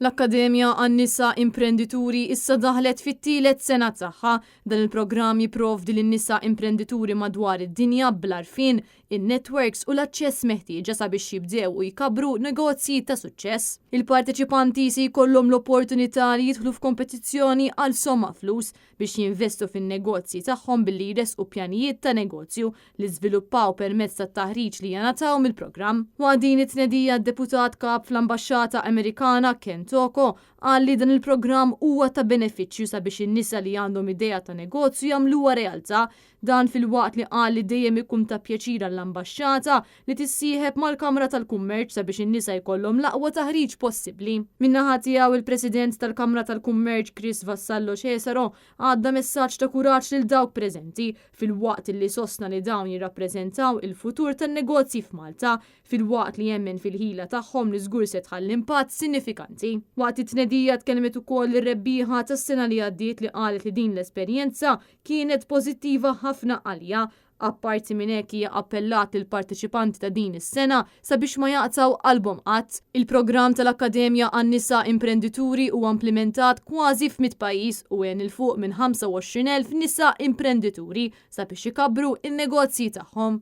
L-Akkademja għan-Nisa Imprendituri issa daħlet fit-tielet sena tagħha. Dan il-programm jipprovdi lin-nisa imprendituri madwar id-dinja bl-għarfien, in-networks u l-aċċess meħtieġa sabiex jibdew u jkabbru negozji ta' suċċess. Il-parteċipanti se jkollhom l-opportunità li jidħlu f'kompetizzjoni għal somma flus biex jinvestu fin-negozji tagħhom billi jressqu pjanijiet ta' negozju li żviluppaw permezz tat-taħriġ li jingħataw mill-programm. Waqt din it-tnedija d-Deputat Kap fl-Ambaxxata Amerikana Ken Toko qal li dan il-programm huwa ta' benefiċċju sabiex in-nisa li għandhom idea ta' negozju jagħmluha realtà. Dan filwaqt li qal li dejjem ikun ta' pjaċir għall-Ambaxxata li tissieħeb mal-Kamra tal-Kummerċ sabiex in-nisa jkollhom l-aqwa taħriġ possibbli. Min-naħa tiegħu il-President tal-Kamra tal-Kummerċ Chris Vassallo Cesaro għadda messaġġ ta' kuraġġ lil dawk preżenti, filwaqt li sostna li dawn jirrappreżentaw il-futur tan-negozji f'Malta, filwaqt li jemmen fil-ħila tagħhom li żgur se tħalli impatt sinifikanti. Waqt it-tnedija tkellmet ukoll ir-rebbieħa tas-sena li għaddiet li qalet li din l-esperjenza kienet pożittiva ħafna għaliha. Apparti minn hekk hija appellat lill-parteċipanti ta' din is-sena sabiex ma jaqtgħu qalbhom qatt. Il-programm tal-Akkademja għan-Nisa Imprendituri huwa implimentat kważi f'mitt pajjiż u għen 'il fuq minn 25,000 nisa imprendituri sabiex ikabbru n-negozji tagħhom.